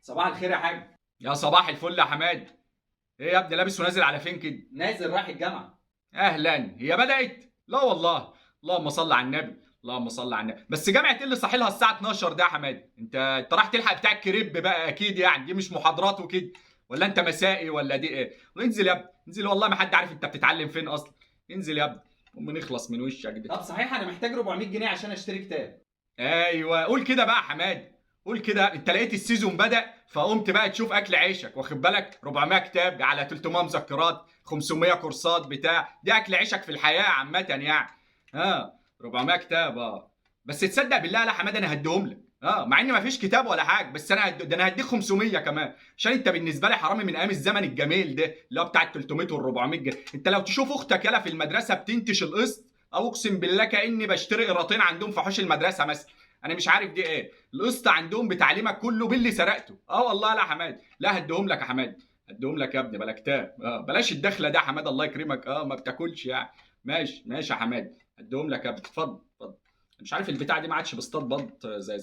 صباح الخير يا حاج. يا صباح الفل يا حماد. ايه يا ابني لابس ونازل على فين كده؟ نازل رايح الجامعة. اهلا، هي بدأت؟ لا والله، اللهم صل على النبي، اللهم صل على النبي. بس جامعة ايه اللي صاحي لها الساعة 12 ده يا حماد؟ انت رايح تلحق بتاع الكريب بقى اكيد، يعني دي مش محاضرات وكده، ولا انت مسائي ولا دي ايه؟ انزل يا ابني، انزل، والله ما حد عارف انت بتتعلم فين اصلا. انزل يا ابني، قوم نخلص من وشك ده. طب صحيح انا محتاج 400 جنيه عشان اشتري كتاب. ايوه قول كده بقى يا حماد، قول كده. انت لقيت ال season بدأ فقمت بقى تشوف اكل عيشك، واخد بالك؟ 400 كتاب على 300 مذكرات، 500 كورسات بتاع، دي اكل عيشك في الحياة عامة يعني. ها 400 كتاب. بس تصدق بالله لا حماد انا هديهم لك، مع ان مفيش كتاب ولا حاجة، بس انا ده انا هديك 500 كمان، عشان انت بالنسبة لي حرامي من ايام الزمن الجميل ده اللي هو بتاع ال 300 وال 400 جنيه. انت لو تشوف اختك يالا في المدرسة بتنتش القسط، او اقسم بالله كاني بشتري قراطين عندهم في حوش المدرسة مثلا. انا مش عارف دي ايه القسط عندهم بتعليمك كله باللي سرقته. والله لا يا حماد، لا هديهم لك يا حماد، هديهم لك يا ابني، بلا كتاب، بلاش الدخلة ده يا حماد الله يكرمك، ما بتاكلش يعني. ماشي ماشي يا حماد، هديهم لك يا ابني، اتفضل اتفضل. مش عارف البتاع دي ما عادش بصطاد بط زي زمان.